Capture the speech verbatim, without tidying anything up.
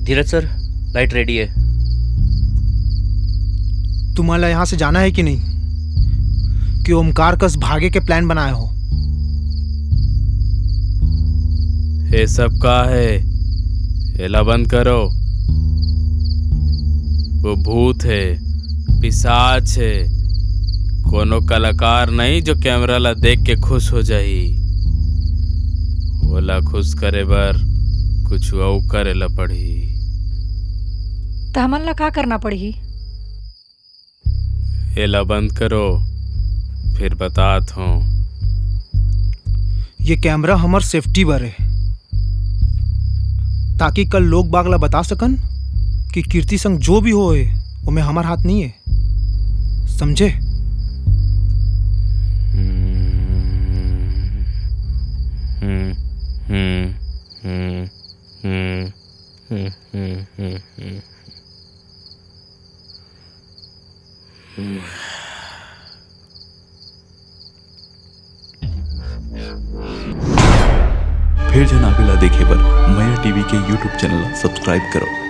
धीरज sir, light ready है। तुम्हारा यहाँ से जाना है कि नहीं, कि ओमकार कस भागे के प्लान बनाए हो? ये सब का है? एला बंद करो। वो भूत है, पिशाच है, कोनो कलाकार नहीं जो कैमरा ला देख के खुश हो जाही। ओला खुश करे बर कुछ अउ करे ला पड़ही। त हमन ला का करना पड़ही? एला बंद करो, फिर बतात हूँ। ये कैमरा हमर सेफ्टी बर है, ताकि कल लोग बाग ला बता सकन कि कीर्ति संग जो भी होए, ओमे हमर हाथ नहीं है। समझे? हम्म, हम्म, हम्म, हम्म, हम्म, हम्म, हम्म, हम्म, हम्म। फेर झन आबे ला देखे बर मया टीवी के YouTube चैनल ला सब्सक्राइब करो।